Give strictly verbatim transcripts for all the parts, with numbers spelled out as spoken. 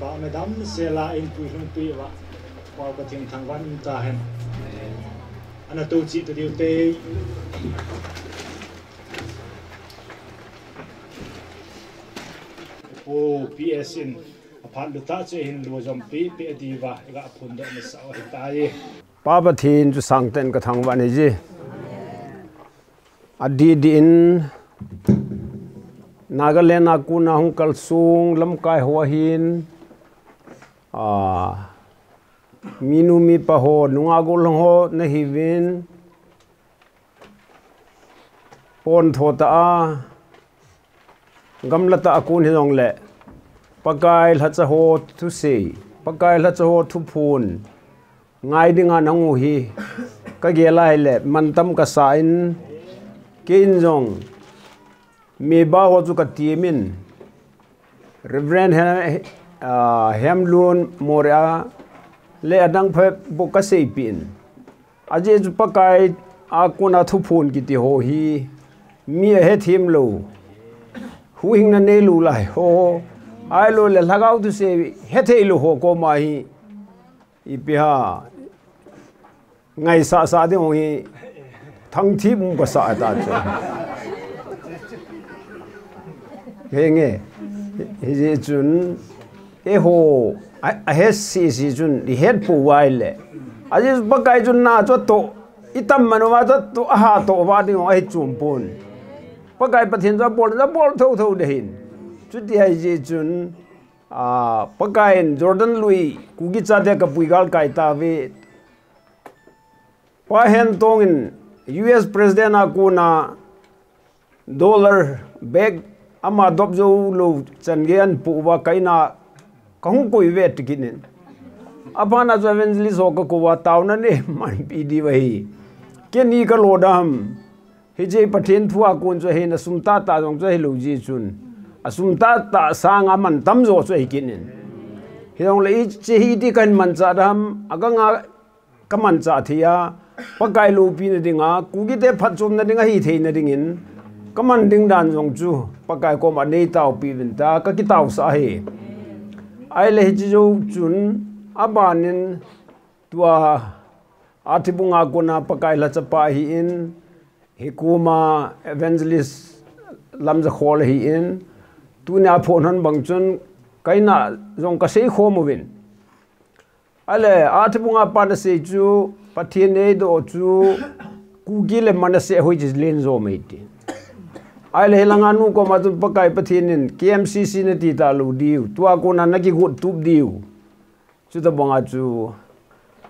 Pa, madam sela in pui lhung pui va. Pa Pathen thangvah in umta hen. Ana to chi ta diu te. O P S in aphat lu ta che hin lu jom pi pi diva ga phun da na sa hi ta ye. Pa Pathen chu sangtah in ka thangvah in ahi ji. Adidi in Nagaland a kona hung kalsung lamkai ho ahin, a, minu mipa ho, nungah gollhang ho nahiuvin, pon tho ta a, gamla ta a kon hijongle, Pakai lhacha ho thusei, Pakai lhacha ho thuphon ngai dinga nang u hi ka gel a ahile mantam ka sa in, kei in jong mi ba ho chu ka temin, Reverend Hem, ah, Hemlun Moria le adang pha bou ka seipeh in. Ajeh chu Pakai a kona thuphon kiti ho hi mi ahethem lou, huhhingna neilou lai ho, ahilouleh lhagao thusei hethei lou ho koma hi ipi ham ngaisah sah ding hung hi thangthip um ka sa ta chu. Henge, hijeh chun eiho a, ahet sisi chun i hetpou uva ahile, ajeh chu Pakai chun na chu atoh, i tam man uva chu atoh, aha toh uva ding hung ahi chom pon. Pakai Pathen chu abol, abol thotho ding ahin. Chuti ahijeh chun, a, Pakai in Jordan lui Kuki chate ka pui galkai tauve. Pa Hentong in U S President a kona dollar bag ama dop jou lou chan gei ahin pu uva ka in a ka hung koi uve ti kit in. Abana chu evangelist ho ka kou uva, taona nei man pi diu ahi. Keini ka lo dam. Hiche Pathen thu a kon chu ahin, asum tahtah jong chu ahilou jeh chun, asum tahtah sanga mantam jo chu ahi kit in. Hijongle hiche hi iti kahin manchah dam, aganga ka manchah thei a, Pakai loupina dinga, Kukite phatchomna dinga hithei na dingin, ka man ding dan jong chu Pakai koma nei taopi uvin tia ka kitaosah ahi. Ahile hiche jou chun, abanin tua Athibunga kona Pakai lhacha pa ahin, hikoma evangelist Lamjakhol ahin, tunia phone hon bang chun ka in a jong ka seikhom uvin. Ahile, Athibunga pan asei chu, Pathen in eidoh chu, Kuki le Manasseh hoiche len jom e ati. Ahile, hilanga nu koma chun Pakai Pathen in K M C C nati talou diu, tua kona nakigot tup diu. Chuti banga chu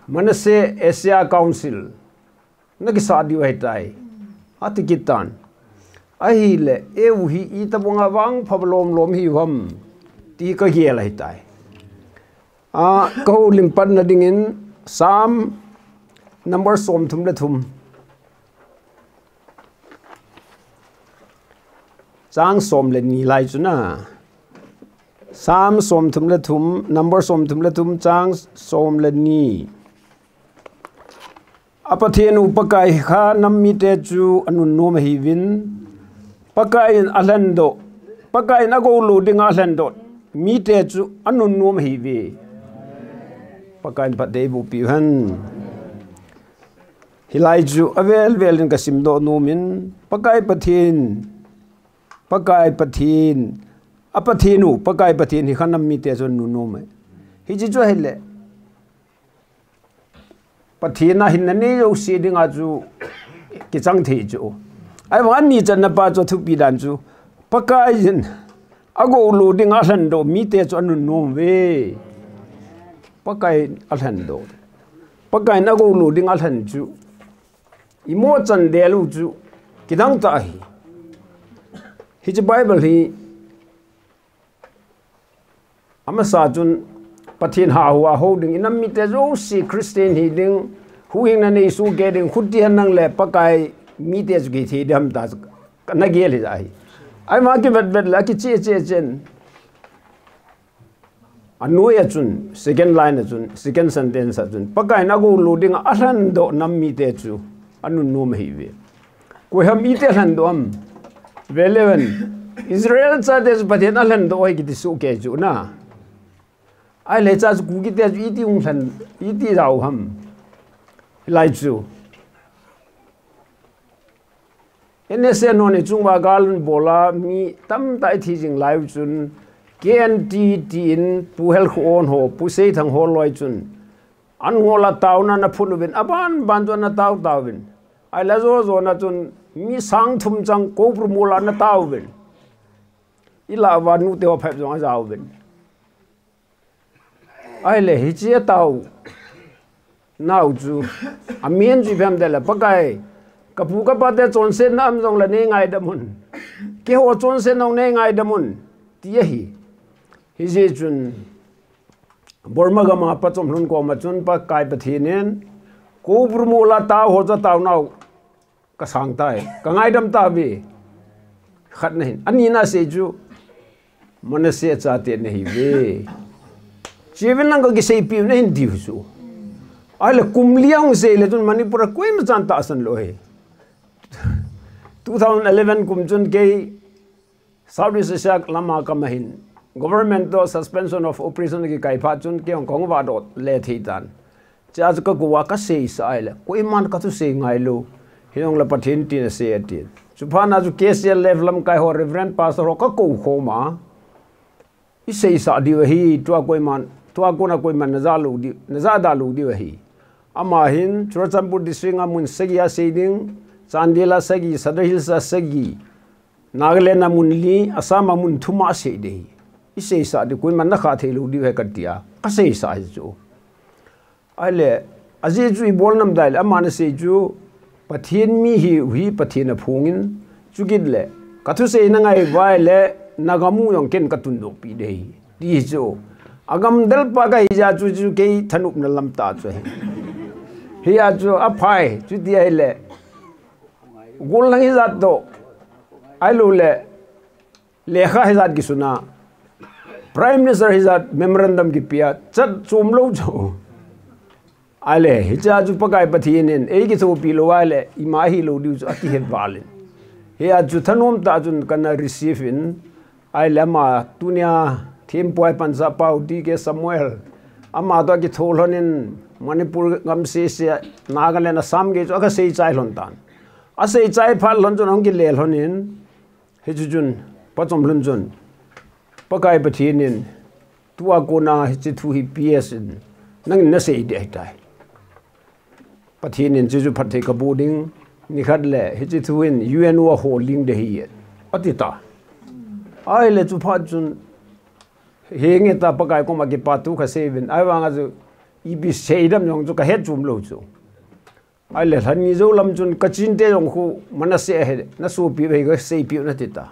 Manasseh Asia Council nakisah diu ahitai, ati kit tan. Ahile, eiho hi itobanga vangpha lomlom ihiu ham, ti ka gel ahitai. A, ka houlim patna dingin Psalm number somthum le thum. Chang som le ni lai chu na. Psalm somthum le thum, number somthum le thum, chang som le ni. A Pathen u Pakai kha nam mite chu anunnom ahiuvin. Pakai in alhendoh, Pakai in agoulou dinga alhendoh mite chu anunnom ahiuve. Pakai in phatthei eiboh piu hen. Hilai chu avel vel in ka simdoh nom in, Pakai Pathen, Pakai Pathen, a Pathen u, Pakai Pathen hi kha nam mite chu anunnom e. Hiche chu ahile, Pathen a hinna nei jouse dinga chu kichang thei chu. Ahivang ani channa pa chu athupi dan chu, Pakai in agoulou dinga alhendoh mite chu anunnom uve. Pakai in alhendoh. Pakai in agoulou dinga alhen chu, imo chan del u chu kidang tah ahi. Hiche Bible hi amasa chun Pathen hahsa hou ding, i nam mite jouse Christian hiding, huhhingna nei sohkei ding, khuti hen nang le Pakai mite chu kithei ding ham tia chu kana gel hi ahi. Ahivang kivet vet le akicheh cheh chen. Anoi a chun, second line a chun, second sentence a chun, Pakai in agoulou dinga alhendoh nam mite chu anunnom ahiuve. Koi ham iti alhendoh ham? Vele ven, Israel chate chu Pathen alhendoh ahi kiti sohkei chu na. Ahile hiche chu Kuki te chu iti hung lhen, iti jao ham. Hilai chu. N S A hon ichung uva gal abol a mi tamtah ithi jing lai u chun K N T tin Pu Helkhohon ho, Pu Seithang ho loi chun an ngol a taona ana phun uvin, aban ban chu ana tao tauvin. Ahile ajo jona chun mi sang thum chang Koupru mol a ana tao uvin. Ilah uva nute ho phep jong ajao uvin. Ahile hiche ataonau chu, amin chu ipi ham itile, Pakai, kapu kapa te chonsetna um jongle nei ngaidam un. Keiho chonsetna jong nei ngaidam un, ti ahi. Hijeh chun Burma gam a Pa Chomlhun koma chun Pakai Pathen in, Koupru mol a tao ho chu ataonau kasang tai, kangaidam tauve. Khatna hin. Anina asei chu, Manasseh chate nahiuve. Cheuvin lang kakiseipiu nahin tiu chu. Ahile kum li ahung sei le chun Manipur a koima chan tahsan lou ahi. Two thousand eleven kum chun kei South East Asia lama kama hin government toh suspension of operation kikai phat chun kei jong kahung vahdoh le thei tan. Chea chu kakou a kaseisah ahile, koiman kathusei ngailou. Hijongle Pathen tin asei ati. Chuphat na chu K C L F lamkai ho, Reverend Pastor ho kakou khom a, iseisah diu ahi, tua koiman, tua kona koiman najah lou diu, najah da lou diu ahi. Ama hin Churachandpur District a mun sagi a sei ding, Chandel a sagi, Sadar Hills a sagi, Nagaland a mun li, Assam a mun thum a asei ding ahi. Iseisah diu, koiman nakhah thei lou diu ahi katia, kaseisah ahi chu. Ahile, ajeh chu ibol nam itile, aman asei chu, Pathen mi hiu hi Pathen aphongin, chukit le, kathusei nangai uva ahile, nagam u jong ken katundoh peh ding ahi, ti chu. Agam delpa kahi jeh chu, chu kei thanopna lam tah chu ahi. Hia chu aphai, chuti ahile, golhang hijat toh, ahiloule, lekha hijat kisun a, Prime Minister hijat memorandum kipe a, chat chom lou chu. Ahile, hichea chu Pakai Pathen in eikithopi lou ahile, ima ahilou diu chu akihet val in. Hia chu thanom tah chun kana receive in, ahile ama tunia thempu a ipansa pau D K Samuel, ama toh akitho lhon in Manipur gam sese, Nagaland, Assam gei chu akaseichai lhon tan. Aseichai phat lhon chun ahung kile lhon in, hiche chun, Pa Chomlhun chun, Pakai Pathen in, tua kona hiche thu hi P S in, nangin nasei ding ahitai. Pathen in hiche chu phatthei kaboh ding, nikhat le hiche thu hin U N U a hol ding ding ahi, ati ta. Ahile chuphat chun, henge ta Pakai koma kipa thu kasei uvin, ahivanga chu ipi seidam jong chu kahet chom lou chu. Ahile lhani jou lam chun Kachin te jong khu Manasseh ahi, nasopiu ahi, kaseipiu nati ta.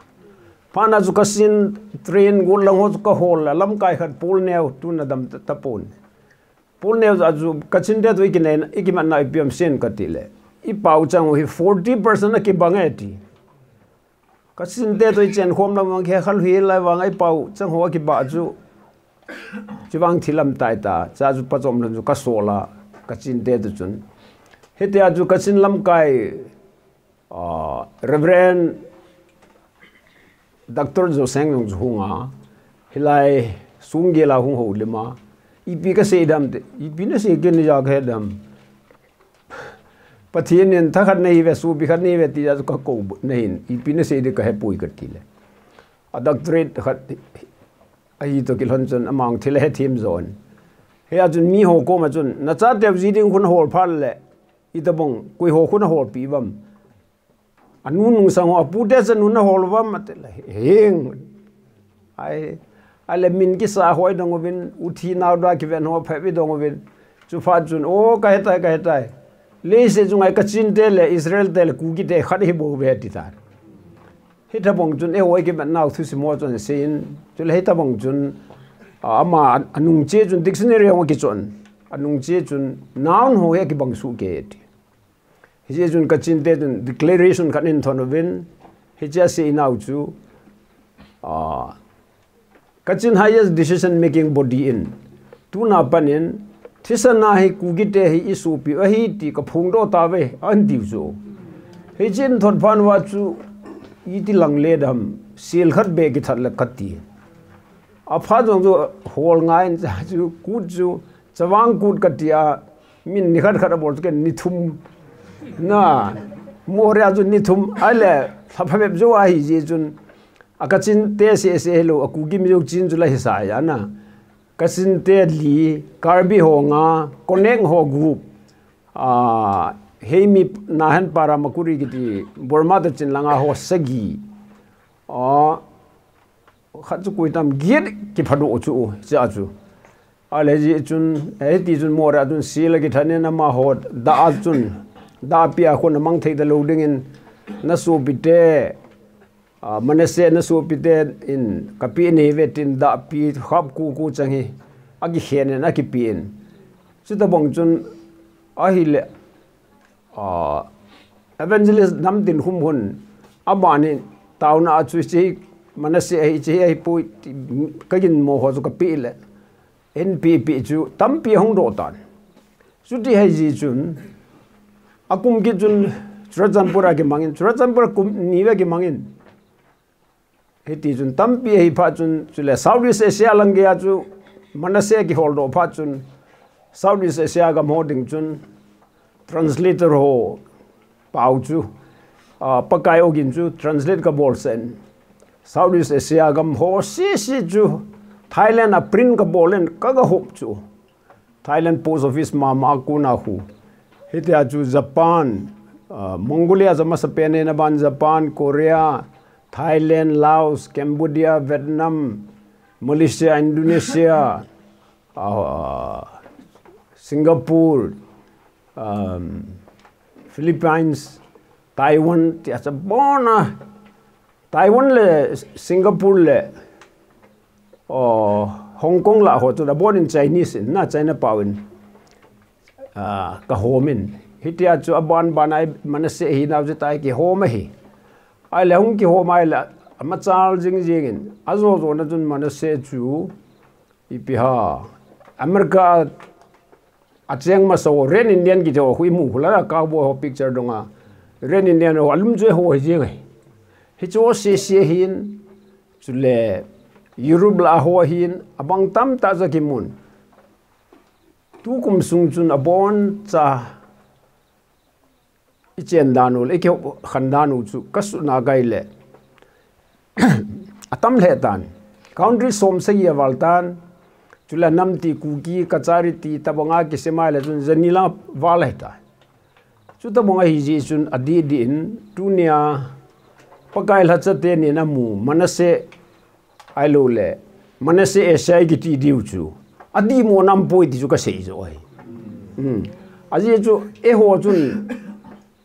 Phat na chu Kachin train golhang ho chu kahol a, lamkai khat Paul Neo, tuna dam ta, tapon. Paul Neo a chu Kachin te toh ikinei, ikimatna ipi ham sei in katile, ipao chang u hi forty percent akibang e ati. Kachin te toh ichenkhom lam vang khe khalhi lai vang a ipao chang ho akibah chu. Chuvang thil lam tai ta, chea chu Pa Chomlhun chu kasol a, Kachin te toh chun. Hitia chu Kachin lamkai, ah, Reverend Doctor Joseng jong chu hung a, hilai sunggel a hung houlim a, ipi kasei dam te, ipi nasei kei ni ja kahet dam. Pathen in thakhat nahiuve, sopi khat nahiuve, tia chu kakou nahin, ipi nasei ding kahepoi katile. A doctorate khat ahi toh kilhon chun amang thil ahethem jon. Hia chun miho koma chun, nachateu ji ding khu nahol phat le, itobang, koiho khu naholpi uvam. Anu nungsang ho, apute chanu nahol uvam, atile, heng. Ai, ahile min kisa ho idong uvin, uthi nao da kiven ho phep idong uvin. Chuphat chun, o, kahetai, kahetai. Leiset chunga Kachin te le, Israel te le, Kuki te khat hibouve ati tan. Hitobang chun, eiho ikimatnau thusim ho chun seiyin, chule hitobang chun, a, ama anung che chun dictionary ho kichon, anung che chun noun ho hi akibang soh kei ati. Hiche chun Kachin te chun declaration khat ahin thon uvin, hiche aseinau chu, a, Kachin highest decision making body in, tuna pat in, thisan a hi Kuki te hi isopiu ahi ti kaphongdoh tauve, ahin tiu chu. Hiche ahin thot phat uva chu, iti lang le dam, sel khat beh kithat le kati. Apha jong chu hol ngai in cha chu kut chu, Chavang Kut kati a, min ni khat khat abol chu ken ni thum. Na, Moreh chu ni thum. Ahile, lha phabep jo ahi jeh chun, a Kachin te seh seh hilou, a Kuki Mizo Chin chu la hi sa ya na. Kachin te li, Karbi ho nga, Koneng ho group. A, Heimi Nahen Para Makuri kiti, Burma te chin langa ho sagi. A, khat chu koi tam giet kiphadoh chu, cha chu. Ahile jeh chun, eh, hiti chun Moreh a chun sil a kithan in amaho, da a chun, da a pi a khun amang thei talou dingin, na sopi te, a, Manasseh na sopi te in, ka pi nei ve tin da pi khap ku ku chang hi, a kikhen in, a kipi in. Chutabang chun, ahile, a, evangelist Namtinkhum hun, abani taona a chu hiche hi Manasseh hi, hiche hi ahipoi, ka ginmo ho chu ka pe le. Eipe pe chu, tampi hung doh tan. Chuti ahi jeh chun, akum kit chun Churachandpur a kimangin, Churachandpur a kum ni ve kimangin. Hiti chun tampi ahi phat chun, chule Southeast Asia lang geiya chu Manasseh kihol doh phat chun, Southeast Asia gam ho ding chun, translator ho pau chu, a, Pakai ogin chu translate ka bol sen. Southeast Asia gam ho sese chu Thailand a print ka bol in ka ga hop chu. Thailand post office mama a kona khu. Hitia chu Japan, a, Mongolia chu amasapen in, aban Japan, Korea, Thailand, Laos, Cambodia, Vietnam, Malaysia, Indonesia, a, Singapore, um, Philippines, Taiwan, tia chu abon a. Taiwan le Singapore le, o, Hong Kong lah ho chu abon in Chinese in, na China pau in, a, ka hom in. Hitia chu aban ban a Manasseh hinau chu tai kihom ahi. Ahile hung kihom ahile, amachal jing jing in, ajo jo na chun Manasseh chu, ipi ham, America a cheng masa ho, Red Indian kiti ho, khu imu khu la, cowboy ho picture dong a. Red Indian ho, alum chu eiho hi jeng ahi. Hiche ho sese hin, chule Europe lah ho hin, abang tamtah chu akimun. Tukum sung chun abon cha, i chen dan u le, i kihop khan dan u chu ka sut na gai le. Atam lheh tan. Country som sagi aval tan. Chule Namti, Kuki, Kachari ti tabang a kisem a le chun jani lang val ahi ta. Chutabang ahi jeh chun adih dih in tunia Pakai lhacha teni namu Manasseh ahilou le, Manasseh Asia kiti diu chu. Adih mo nam poi ti chu ka sei jo ahi. Hmm. Ajeh chu, eiho chun,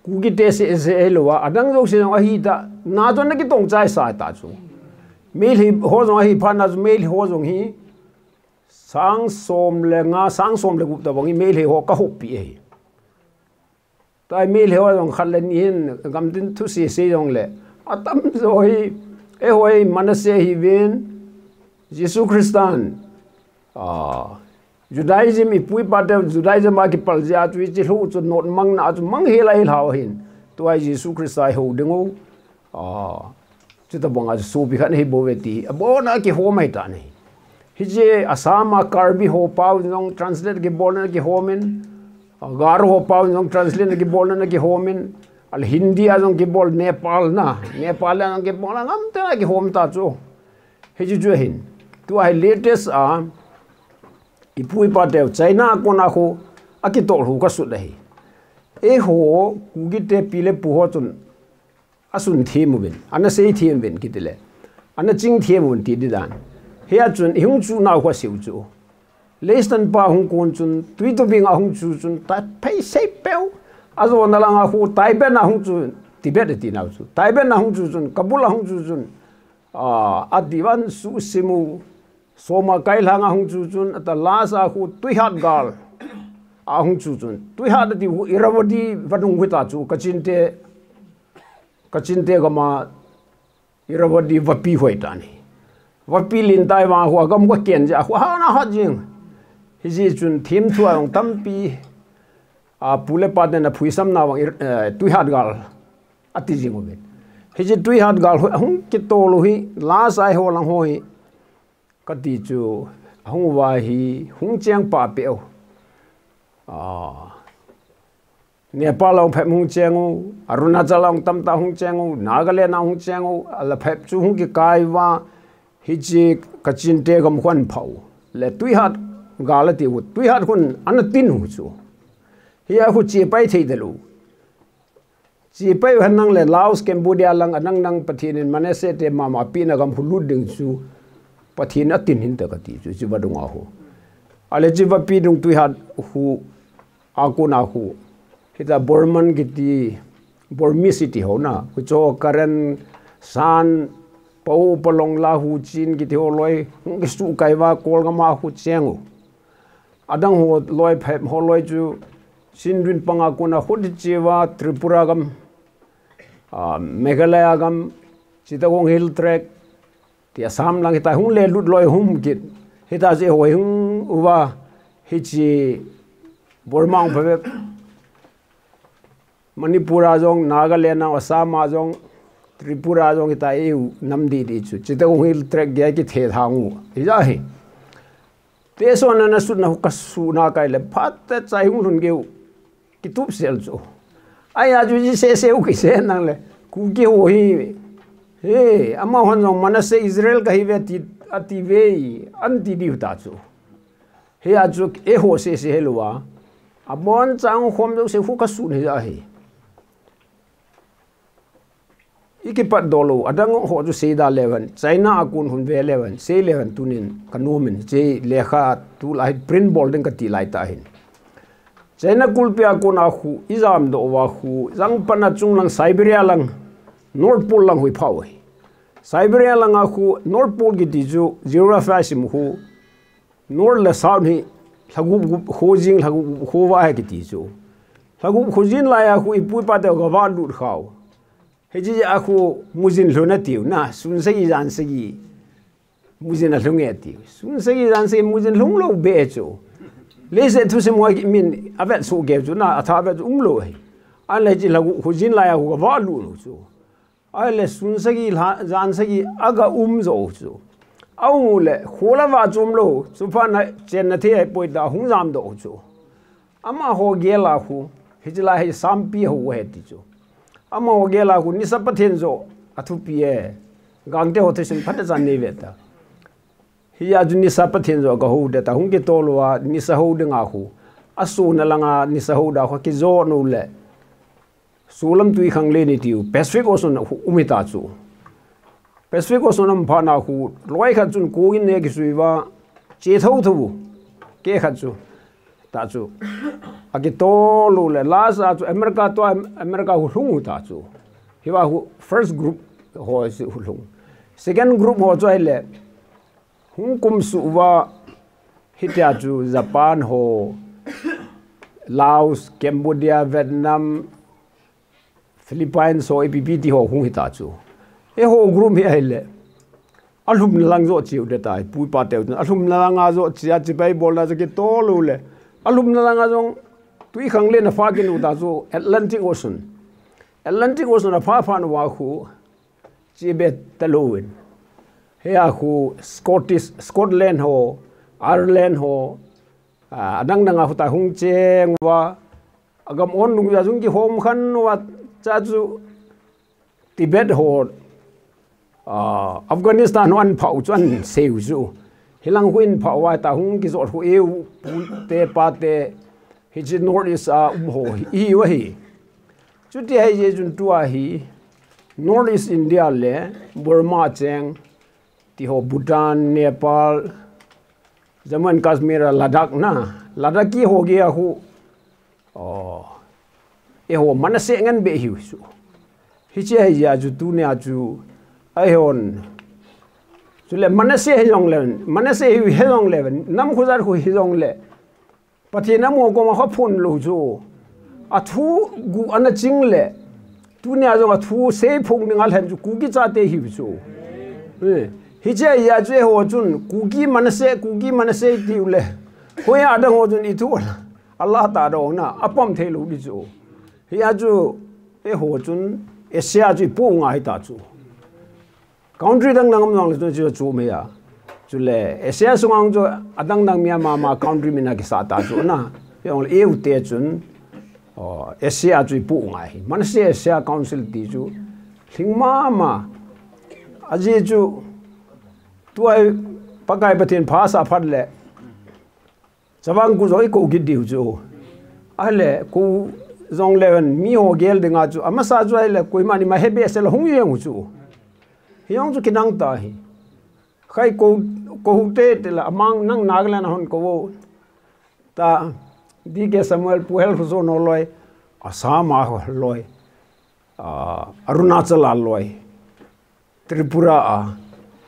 Kuki te seh seh ahilou a, adang jouse jong ahi ta, na chun na kitong chai sa ta chu. Meitei ho jong ahi phat na chu, Meitei ho jong hi, sang som le nga, sang som le gup tabang hi, Meitei ho ka hop pi ahi. Tua Meitei ho jong khat le ni hin, gamtin thu sei sei jong le. Atam jo hi, eiho hi Manasseh hi uvin, Jesu Christan, a, Judaism, ipu ipa te Judaism a kipal jeh a chu, hiche lhu chu not mang na chu, mang hel a hel hau hin. Tua Jesu Christa hi hou ding u. A, Chutabang a chu sopi khat nahi bou ve ti, abon a kihom ahi ta nahi. Hiche Assam a Karbi ho pau jong translate kibol na kihom in, Garo ho pau jong translate na kibol na kihom in, ahile Hindi a jong kibol, Nepal na, Nepal a jong kibol na, ngam te na kihom ta chu. Hiche chu ahin. Tua hi latest a, ipu ipa te China a kona khu, akitol hu ka sut ahi. Eiho, Kuki te pi le pu ho chun, asun them uvin, ana sei them uvin kiti le, ana ching them uvin ti di dan. Hia chun, ihung chu nau khu asei u chu. Leistan pa hung kon chun, Tuitobing a hung chu chun, ta phei sei peu. Ajo na lang a khu, Tibet a hung chu, Tibet ati nau chu. Tibet a hung chu chun, Kabul a hung chu chun. A, ati van su simu. Soma kai lhang a hung chu chun, ata last a khu Tuihat gal. A hung chu chun. Tuihat ati khu Irrawaddy vadung khu ta chu, Kachin te, Kachin te gam a Irrawaddy vapi hoi ta ni. Vapi lin tai vang khu agam ka ken ja khu ha na ha jing. Hijeh chun thim thu a jong tampi, a, pu le pa te na phuisam na vang Ir-, eh, Tuihat gal. Ati jing uvin. Hiche Tuihat gal khu hung kitol u hi, last a eiho lang ho hi. Kati chu, ahung uva hi, hung cheng pa peh u. Ah. Nepal a hung phem hung cheng u, Arunachal a hung tamtah hung cheng u, Nagaland a hung cheng u, ala phem chu hung kikai uva, hiche Kachin te gam khu ahin phah u. Le Tuihat gal ati u, Tuihat khun ana tin u chu. Hia khu chepai thei talou. Chepai u hen lang le Laos, Cambodia lang a nang nang Pathen in Manasseh te mama pehna gam khu lut ding chu Pathen atin hinte kati chu, chuva dunga khu. Ale chuva pi dung Tuihat khu, a kona khu. Hita Burman kiti, Burmese iti ho na. Khu chu Karen, San, Pao, Palong, Lahu, Chin kiti ho loi, hung kisuhkai uva, Kolgam a khu cheng u. Adang ho loi phem ho loi chu, Chin rin panga kona khu di che uva, Tripura gam, ah, Meghalaya gam, Chittagong Hill Tract, ti Assam lang hita hung le lut loi hung kit. Hita chu hoi hung uva, hiche Burma hung phabep. Manipur a jong, Nagaland a, Assam a jong, Tripura a jong, hita eiu nam di di chu. Chittagong Hill Tract gei kithe thang u. Hija hi. Te so na na sut na ka su na kai le, phat te chai hung lhun geu. Kitup sel chu. Ai a chu ji se se u ki se nang le. Kuki ho hi. He, amahon jong Manasseh Israel kahi ve ti, ati ve, an ti diu ta chu. Hia chu eiho se se helou a. Abon chang khom jouse khu ka sun hi ahi. I kipat doh lou, adang ho chu seida leuhen, China a kon hung ve leuhen, sei leuhen tunin ka nom in, hiche lekha tulai print bol ding kati lai tah hin. China kulpi a kona khu, i jamdoh uva khu, jang pat a chunglang Siberia lang, North Pole lang hui phah u hi. Siberia langa khu, North Pole kiti chu, geography a sim khu, North le South hi, lhagup gup kho jing, lhagup gup kho va hi kiti chu. Lhagup kho jing laiya khu ipu ipa te gava lut khau. Hiche a khu mujin lhun atiu na, sun sagi jan sagi. Mujin alhung e tiu. Sun sagi jan sagi mujin lhung lou be chu. Leiset thusim hoi min avet soh keu chu na, atha vet chu um lou hi. Ahile hiche lhagup kho jing laiya khu gava lut lou chu. Ahile sun sagi lha, jan sagi aga um jo chu. Aum le, khola va chu um lou, chuphat na chenna thei ahipoi tia hung jamdoh chu. Amaho gel a khu, hiche lai hi sampi ho ahi ti chu. Amaho gel a khu, nisa Pathen jo, athupi e. Gangte ho thusim phatechan nei ve ta. Hia chu nisa Pathen jo ka ho de ta, hung kitol uva, nisa ho dinga khu. Asuna langa, nisa ho da khu, kijo nu le. Sulam tui khanglen itiu, Pacific Ocean a khu um hita chu. Pacific Ocean a um phat na khu, loi khat chun kong in ne kisui uva, che tho tho, ke khat chu, ta chu. Akitol u le, last a chu America to, America khu lhung u ta chu. Hiva khu first group ho chu lhung. Second group ho chu ahile, hung kumsuh uva, hitia chu Japan ho, Laos, Cambodia, Vietnam, Philippines ho, A P P T ho hung hita chu. Eiho group hi ahile. Alhumna lang jo cheu de tai, pu pa teu. Alhumna langa jo chia chibai bolna jo kitol u le. Alhumna langa jong tui khanglen a pha kinu ta chu Atlantic Ocean. Atlantic Ocean a pha pha nu va khu. Chi be ta lou in. Hia khu Scottish, Scotland ho, Ireland ho, a, adang dang a khu ta hung cheng uva, agam on lung uva jong kihom khan uva, cha chu Tibet ho, a, Afghanistan ho an phah u chu an sei u chu. Hilang khu in phah uva ta hung kijot khu eu, pu te pa te, hiche North East a um ho hi, i u ahi. Chuti ahi jeh chun tua hi, North East India le Burma cheng, ti ho Bhutan, Nepal, Jammu and Kashmir, Ladakh na, Ladakh ki ho gei a khu, oh, eiho Manasseh ngen be hiu su. Hiche ahi jeh chu tunia chu, aihon. Chule Manasseh hi jong le, Manasseh hi jong le, nam khu jat khu hi jong le. Pathen a mo koma kha phun lou chu. Athu gu ana ching le. Tunia jong athu sei phung ding a lhen chu Kuki chate hiu chu. Eh, hiche ahi jeh chu eiho chun Kuki Manasseh, Kuki Manasseh tiu le. Hoiya dang ho chun ithu. Allah ta dong na. Apom thei lou di chu. Hia chu eiho chun Asia chu ipu ngai ta chu. Country dang dang um jong le chu chu me ya. Chule Asia sunga chu adang dang mi ama ma country min a kisah ta chu na. Jong le eu te chun, oh, Asia chu ipu ngai hi. Manasseh Asia Council ti chu lhing mama. Ajeh chu tua Pakai Pathen pha sa phat le Chavang Kut jong i kou kit diu chu. Ahile kou jong le mi ho gel dinga chu. Amasa chu ahile koima ni ma hebe se la hung jeng u chu. Hijong chu kinang ta hi. Khai kou, kou te te la amang nang Nagaland a hon kou. Ta D K Samuel, Pu Hel Khuso no loi. Assam a loi. Ah, Arunachal a loi. Tripura a,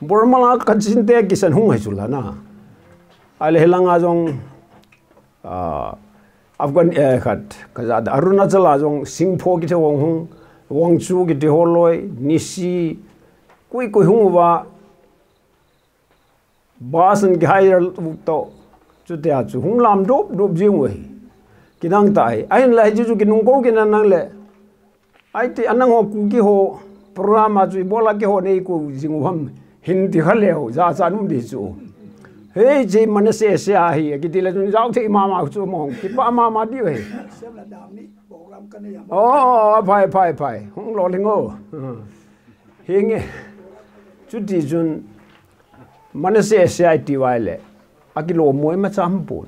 Burma la Kachin te kisan hung hai chu la na. Ahile hilanga jong, ah, Afghan, eh, khat, kaja da Arunachal a jong Singpho kiti hung hung, Wangchu kiti ho loi, Nisi, koi koi hung uva, bus an kihai to, chutia chu hung lam dop dop jing u hi. Kinang ta hi. Ahin lai chu chu kinung kou kinang nang le. Ahi ti anang ho Kuki ho program a chu ibola keiho nei kou jing u ham hin ti kha leu, jachat um di chu. Hei, che Manasseh Asia hi, kiti le chun jao thei mama chu mong, kipa mama di u hi. Sem la dam ni, program ka nei a. Oh, phai, phai, phai. Hung lolhing o. Hinge. Chuti chun Manasseh Asia i ti uva le. Akilom mo imacha um pon.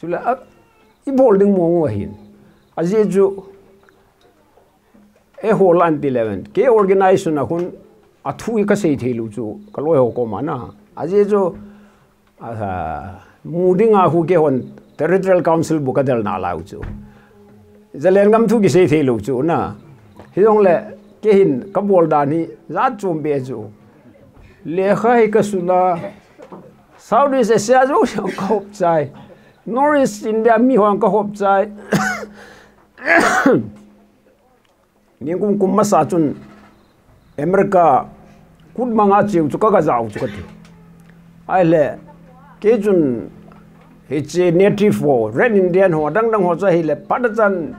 Chule a, ibol ding mong u ahin. Ajeh chu eiho lan ti le ven. Kei organization a khun athu i kasei thei lou chu, kaloi ho koma na. Ajeh chu, a, mu dinga khu keihon Territorial Council bu kadel nalai u chu. Zalen gam thu kisei thei lou chu na. Hijong le, kei hin kabol dan hi, jat chom be chu. Lekha hi kasut a, Southeast Asia jouse kahop chai. Northeast India mi ho kahop chai. Ningkum kum masa chun America kut manga cheu chu ka, kajao chu kati. Ahile, kei chun hiche native ho, Red Indian ho, adang dang ho chu ahile, phat a chan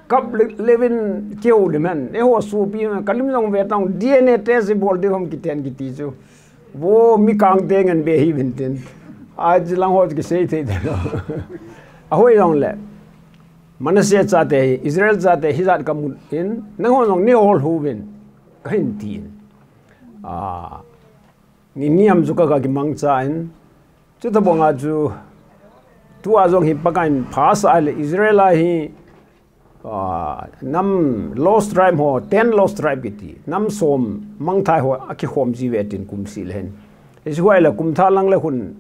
kap le, levin keu le man. Eiho sopi man, kalim jong ve tang, D N A test ibol diu ham kiten kiti chu. Vo mi kang te ngen be hi vin tin. Aji lang ho kisei thei te lo. Ahoi jong le. Manasseh chate hi, Israel chate hi jat kamu in, nangho jong nei hol uvin, kahin tin. Ah, ni niam chu ka, ka kimangcha in, chuti banga chu, tua jong hi Pakai in pha sa le Israel a hi, ah, nam lost tribe ho, ten lost tribe kiti, nam som mangthai ho, akikhom ji ve tin kum seh le hin. Hiche hoi le kum thah lang le khun,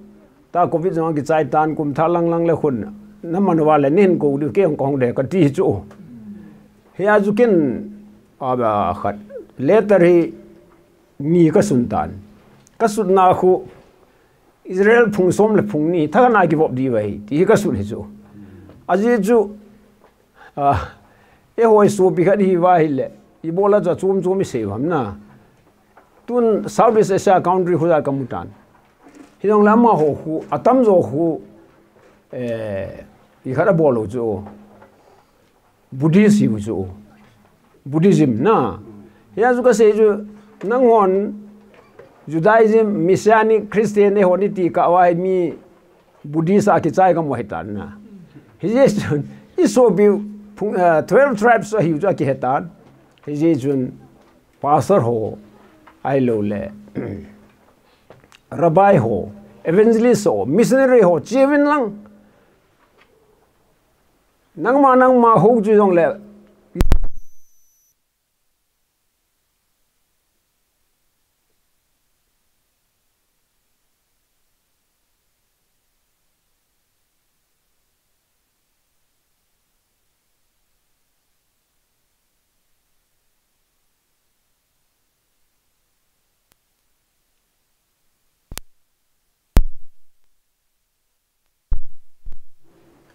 ta covid jong kichai tan kum thah lang lang le khun, na man uva le nei kou diu kei hung kahung de kati chu. Hia chu kin, a, a, khat, letter hi ni kasun tan. Kasutna khu, Israel phung som le phung ni, thakhat na kivop diu ahi, ti hi kasut hi chu. Ajeh chu, a, eiho sopi khat hi uva ahile, ibola chu chom chom isei u ham na. Tun Southeast Asia country khu jat kamu tan. Hijong le amaho khu, atamjo khu, eh, ikhat abol u chu. Buddhist hiu chu. Buddhism na. Hia chu kasei chu, nanghon Judaism, Messianic, Christian eiho nati kah uva mi Buddhist a kichai kamu ahi tan na. Hijeh chun, isopi phung, eh, twelve tribes ahiu chu akihe tan. Hijeh chun, pastor ho, ahilou le, rabbi ho, evangelist ho, missionary ho, cheuvin lang. Nangma, nangma hou chu jong le.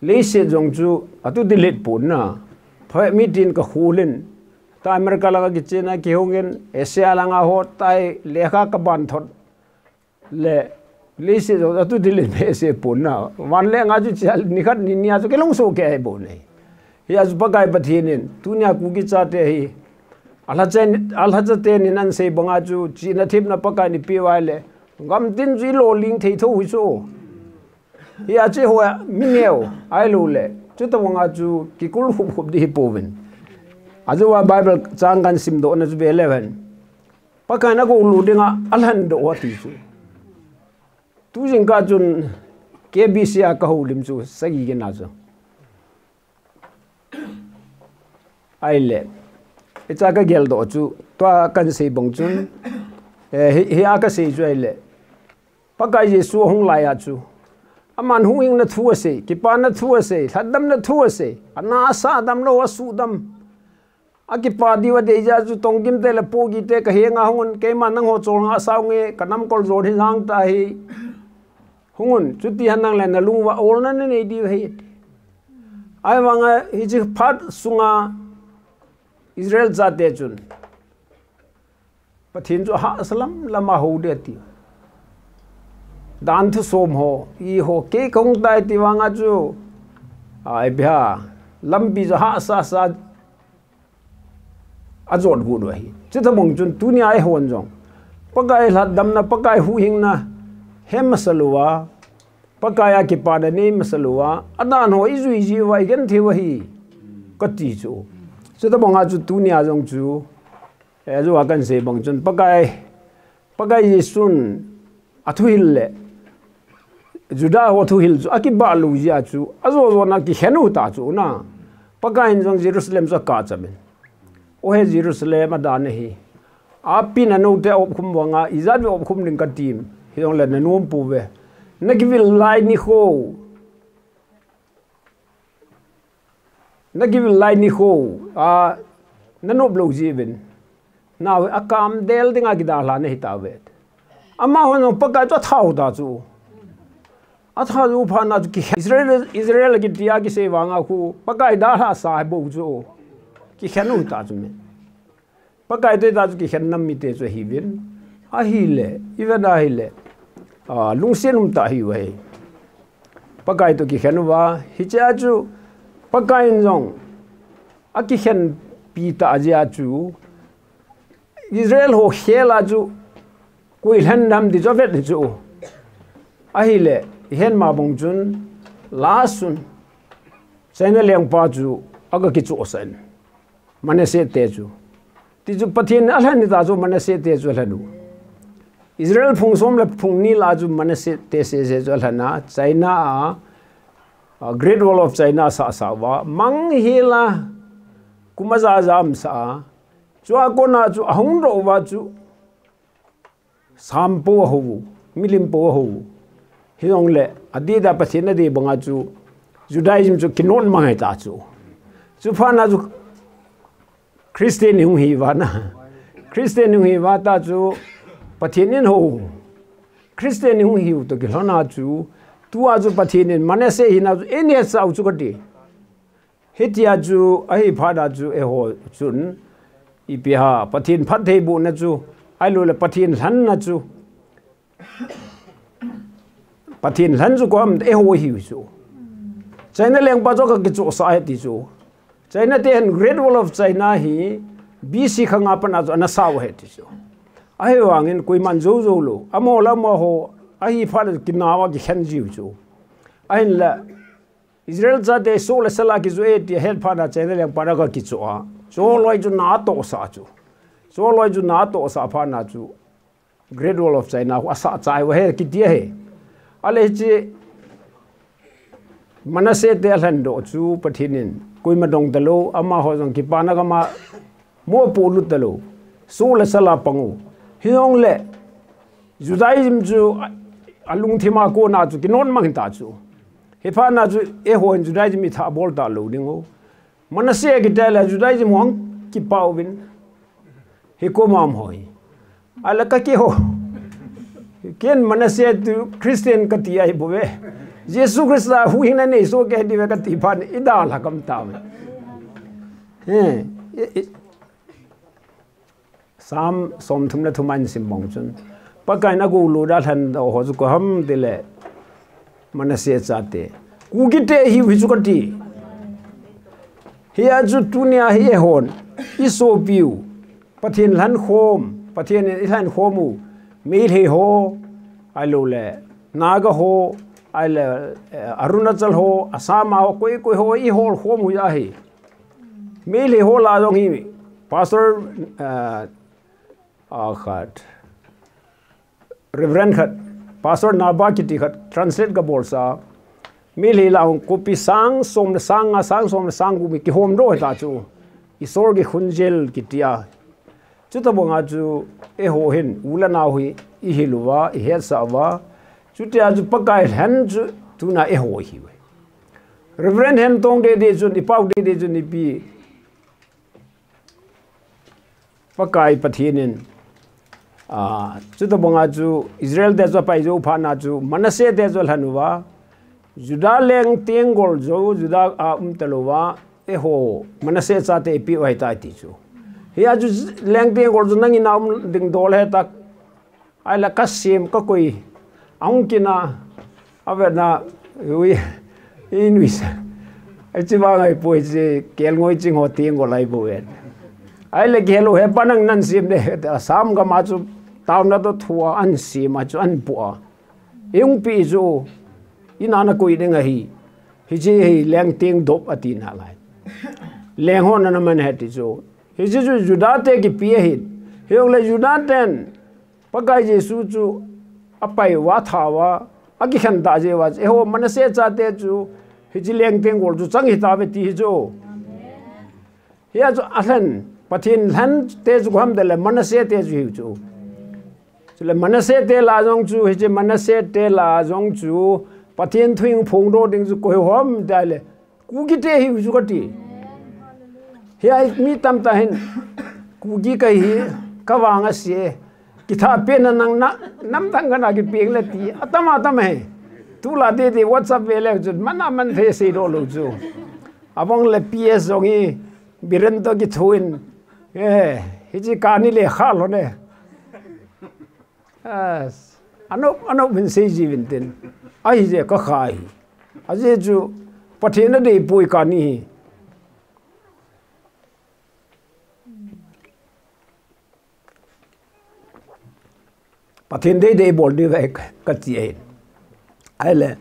Leiset jong chu atu delete pon na. Pha mi tin ka khulin. Ta America langa kichen a kihongin, Asia langa ho tai lekha kaban thot. Le, leiset jong atu delete behseh pon na. Van le nga chu chal nikhat ni nia chu kilungso kei bou nei. Hia chu Pakai Pathen in, tunia Kuki chate hi. Alhacha, alhacha teni nan sei banga chu, chihna thepna Pakai in eipeh uva le. Gamtin chu i lo ling thei tho hi chu. Hi a che ho a mi neo, ai lo le. Chu ta wanga chu kikul hup hup di hi povin. A chu wa Bible chang kan sim do na chu ve le ven. Pakai na ko lu dinga a lhan do wa ti chu. Tu jing ka chun K B C a ka ho lim chu sagi ke na chu. Ai le. I cha ka gel do chu. Tua kan sei bang chun. Eh, hi, hi a ka sei chu ai le. Pakai Jesu hung lai a chu. Aman hung ing na thu a sei, kipa na thu a sei, lhadam na thu a sei. Ana sa dam lo a su dam. A kipa di wa dei ja chu tong kim te le po gi te ka he nga hung un, keima nang ho chol nga sao nge, ka nam kol zon hi lang ta hi. Hung un, chu ti han nang le na lung wa ol na na nei di wa hi. Ai wa nga hi chi phat sunga Israel cha te chun. Pathin chu ha salam lama ho de ti. Dan thu som ho, i ho ke kong tai ti wa nga chu. Ai bia, lampi chu ha sa sa a jot gu do hi. Chu ta mong chun tu ni ai hon jong. Pakai lhadam na, Pakai hu hing na, hem sa lo wa. Pakai a kipa na nei masa lo wa, a dan ho i zui ji wa i gen thei wa hi. Ka ti chu. Chu ta bang a chu tu ni a jong chu. E, chu a kan sei bang chun Pakai, Pakai Jesun a thu hil le. Juda ho thu hil chu, a kiba lu ji a chu, a zo zo na ki henu ta chu na. Pakai in jong Jerusalem chu a ka chamin. O he Jerusalem a dan hi. A pi na no te op khum wa nga, i zat ve op khum ding ka tim. Hi jong le na nuam pu ve. Na ki vil lai ni kho. Na ki vil lai ni kho. A, na nop lo ji vin. Na ve a kam del ding a ki da hla na hi ta ve. Ama hon jong Pakai chu a thau ta chu. A thau pha na chu ki Israel, Israel ki tia ki sei wa nga khu. Pakai da hla sa bo chu. Ki khen u ta chu me. Pakai to ta chu ki khen nam mi te chu hi vin. A hi le, i ve na hi le. A, lungsian um ta hi ve. Pakai to ki khen u wa. Hi cha chu, Pakai in jong. A ki khen pi ta ji a chu. Israel ho khel a chu. Kui hlen nam di chu vet chu. A hi le, i hen ma bong chun, la sun. China leng pa chu, a ka ki chu o san. Manasseh te chu. Ti chu Pathin a lhan ni ta chu Manasseh te chu a lhan u. Israel phung som le phung ni la chu Manasseh te se se chu a lhan a. China a, a Great Wall of China sa sa wa. Mang hi la kuma za za am sa a. Chu a kona chu a hung ro wa chu. Sam po a ho, milim po a ho. Hi jong le, a di da Pathin a di banga chu, Judaism chu kinon mang hai ta chu. Chu pha na chu, Christian ni hung hi va na. Christian ni hung hi va ta chu, Pathin in ho. Christian ni hung hi u to ki lhona chu, tu a chu Pathin in Manasseh hi na chu, en he sau chu ka ti. Hitia chu, a hi pha da chu, e ho chun, i pi ha, Pathin phat thei bu na chu, ai lo le Pathin lhan na chu. Pathin lhan chu ko am e ho hi chu. China leng pa chu ka ki chu sa he ti chu. China te han Great Wall of China hi B C kha nga pa na chu ana sau he ti chu. A hi wangin kui man zo zo lo. Amo la mo ho a hi pha le ki na wa ki khen ji chu. A hin la Israel cha te so le sala ki chu e ti het pha na China leng pa na ka ki chu a. Cho loi chu na to sa chu. Cho loi chu na to sa pha na chu. Great Wall of China, a sa chai wa he, ki tia he. A le chi, Manasseh te a lhan do chu, Pathin in, kui ma dong ta lo, ama ho jong ki pa na ka ma, mo pu lut ta lo. Su le sala pang u. Hi jong le, Judaism chu, a, a lung thim a ko na chu, ki non mang ta chu. Hi pha na chu, e ho in Judaism i tha bol ta lo ding u. Manasseh ki ta le, Judaism hong ki pa u vin. Hi ko mam hoi. A la ka ki ho. Ken Manasseh tu Christian ka ti ai bo ve. Jesu Christa hu hing na nei so ke di ve ka ti phan i da la kam ta ve. He. I, i, Sam som thum le thum an sim bong chun. Pakai na gu lu da lhan da ho chu ko ham ti le. Manasseh cha te. Ku ki te hi hi chu ka ti. Hi a chu tu ni a hi e hon. I so piu. Pathin lhan khom, Pathin in i lhan khom u, mi lhei ho, Ahilouleh Naga ho, ahileh, eh, Arunachal ho, Assam ho, koi koi ho, i hol khom u ahi. Meitei ho lah jong hi, Pastor, eh, a khat, Reverend khat, Pastor Naba kiti khat, translate kabol sa. Meitei lah jong kopi sang som le sang nga, sang som le sang gup mi kihom doh ta chu. Isor ki khunjel kiti a. Chuti banga chu eiho hin, u le nao hi, i hil uva, i hetsah uva. Chutia chu Pakai lhen chu, tuna eiho hi uve. Reverend Hentong Dede chun, i pau Dede chun, ipi. Pakai Pathen in, a, chuti banga chu Israel te chu apai jou phat na chu Manasseh te chu alhen uva, Judah leng tenggol jou, Judah a um talouva, eiho, Manasseh chate eipeh u ahitai ti chu. Hia chu leng tenggol chu nangin a um ding dol ahitai. Ahileh kasem kakoi. Ahung kin a, avetna, ui, i nuisa. Hiche vang ahipoi hiche, kelngoi ching ho tenggol ahibou ven. Ahileh kihel u, hepa nang nasem de, Assam gam a chu, taona toh thua, asem a chu, apoh a. Eihung peh chu, ina nakoi ding ahi. Hiche hi leng teng dop ati nalai. Leng ho nana man ahi ti chu. Hiche chu Judah te kipe ahi. Hijongleh Judah ten, Pakai Jesu chu apai uva, atha uva, akikhen tah jeh uva, eiho Manasseh chate chu, hiche leng tenggol chu chang hitauve ti hi chu. Hia chu alhen, Pathen lhen te chu koi ham tileh Manasseh te chu hi chu. Chuleh Manasseh te lah jong chu, hiche Manasseh te lah jong chu, Pathen thu hung phongdoh ding chu koi ham tileh, Kuki te hi u chu kati. Hia mi tamtah hin, Kuki kahi, kavang ase, kitha pen na nang na, namdang kana kipeng le ti, atam atam ahi. Tulai tete WhatsApp ve le chu, man a man thei seidoh lou chu. Abang le P S jong hi, Biren toh kithoin, eh, hiche kani le kha lou ne. As, anop, anop vin seiji vin tin. Ahijeh a kakha ahi. Ajeh chu, Pathen in adeipoi kani hi. Pathen deidei bol diu ahi kati ahi. Ahileh,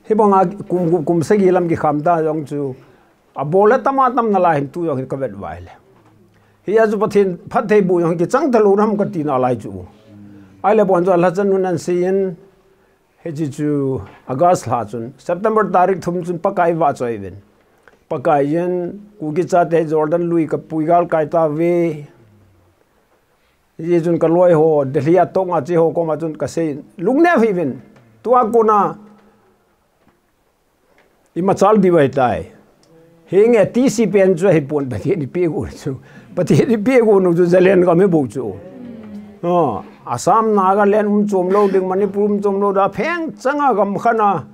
hibanga kum, kum, kum sagi lam kikham ta jong chu, abol le tam atam nalai hin tu jong hin kavet uva ahileh. Hia chu Pathen phattheiboh jong kichang talou nam kati nalai chu. Ahileh bon chu alhachan nun ahin seiyin, hiche chu August lha chun, September tarik thum chun Pakai vahchoi uvin. Pakai in, Kuki chate Jordan lui kapui galkai tauve. Hiche chun kaloi ho, Delhi a tong a che ho koma chun kasei, lungneo hih uvin. Tua kona, imachal diu ahitai. Hinge T C pen chu ahipon Pathen in eipeh u chu. Pathen in eipeh u nu chu Zalen gam hi bou chu. Oh, Assam, Nagaland um chom lou ding, Manipur um chom lou ding, apheng changa gam khat a.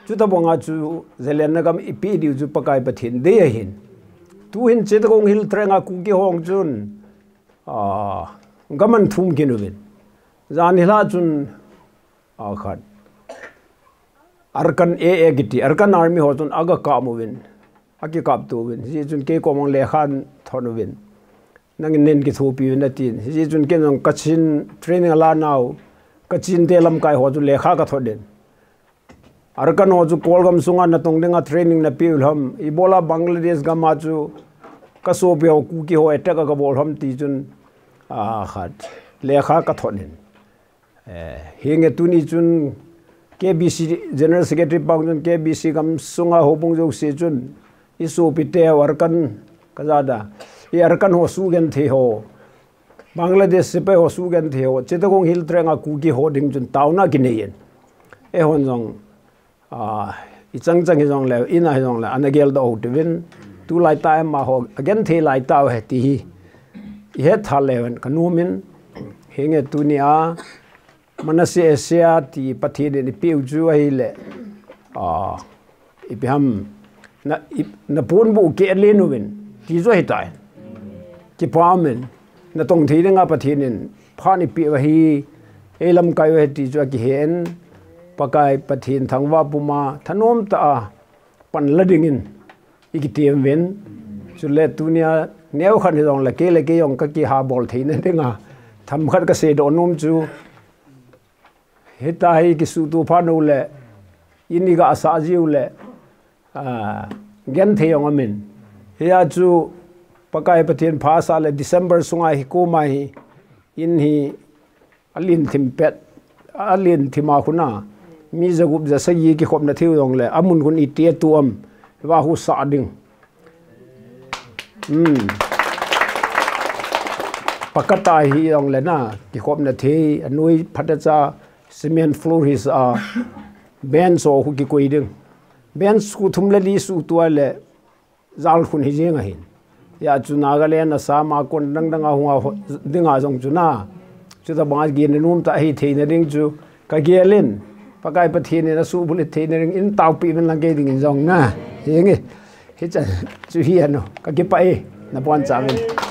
Chuti banga chu Zalen na gam eipeh diu chu Pakai Pathen dei ahin. Tu hin Chittagong Hill Tracts a Kuki ho chun, ah, gam ahin thum kit uvin. Jan hilai chun, a khat, Arakan A A kiti, Arakan Army ho chun aga kap uvin, akikap to uvin. Hiche chun kei koma lekha ahin thot uvin. Nangin nei kithopi uvin atin. Hiche chun kei jong Kachin training ala nau, Kachin te lamkai ho chu lekha kathot in. Arakan ho chu Kolgam sunga natong dinga training napeh u ham. Ibola Bangladesh gam a chu kasopi ho Kuki ho attack a kabol ham ti chun, a khat, lekha kathot in. Eh, hinge tuni chun K B C General Secretary pa chun K B C gam sunga houbung jouse chun, isopi te Arakan kajah a, i Arakan ho sugenthei ho, Bangladesh sepai ho sugenthei ho, Chittagong Hill Tracts a Kuki ho ding chun taona kinei in. Eihon jong, ah, ichang chang hijongleh, ina hijongleh, ana geldoh u hite uvin. Tulai tah a amaho agenthei lai tauve ti hi ihet tha leu hen kanom in, hinge tunia Manasseh Asher ti Pathen in eipeh u chu ahileh, ah, ipi ham, na, i, naponbuh keh len uvin ti chu ahitai. Kipah um in, natong thei dinga Pathen in phat eipeh u ahi, eilamkai u ahi ti chu akihen, Pakai Pathen thangvah puma thanom tah a panla dingin ikitem uvin. Chule tunia neokhat hijongleh kei le kei jong kakihabol theina dinga themkhat kaseidoh nom chu, Hita hi kisuhtuh phat uleh, in iga sah jiu leh, ah, genthei jong amin. Hia chu Pakai Pathen pha sah leh December sunga hi koma hi in hi alen thim pet, alen thim a khun a mi jagup jasagi kikhopna thei u jongleh, amun khun iti atu am, va hu sah ding. Hmm. Pakata hi jongleh na, kikhopna thei, anoi phatecha, cement floor hi sa, bench ho khu kikoi ding. Bench khu thum le li suhtuh leh, jal khun hi jeng ahin. Hia chu Nagaland, Assam a kon dang dang a hung a ho-, ding a jong chu na. Chutabang a gin nom tah hi theina ding chu kagel in. Pakai Pathen in asuhbulhit theina ding in taopi uvin lang kei dingin jong na. Henge. Hichan chu hi ano. Kakipah e. Nabonchauvin.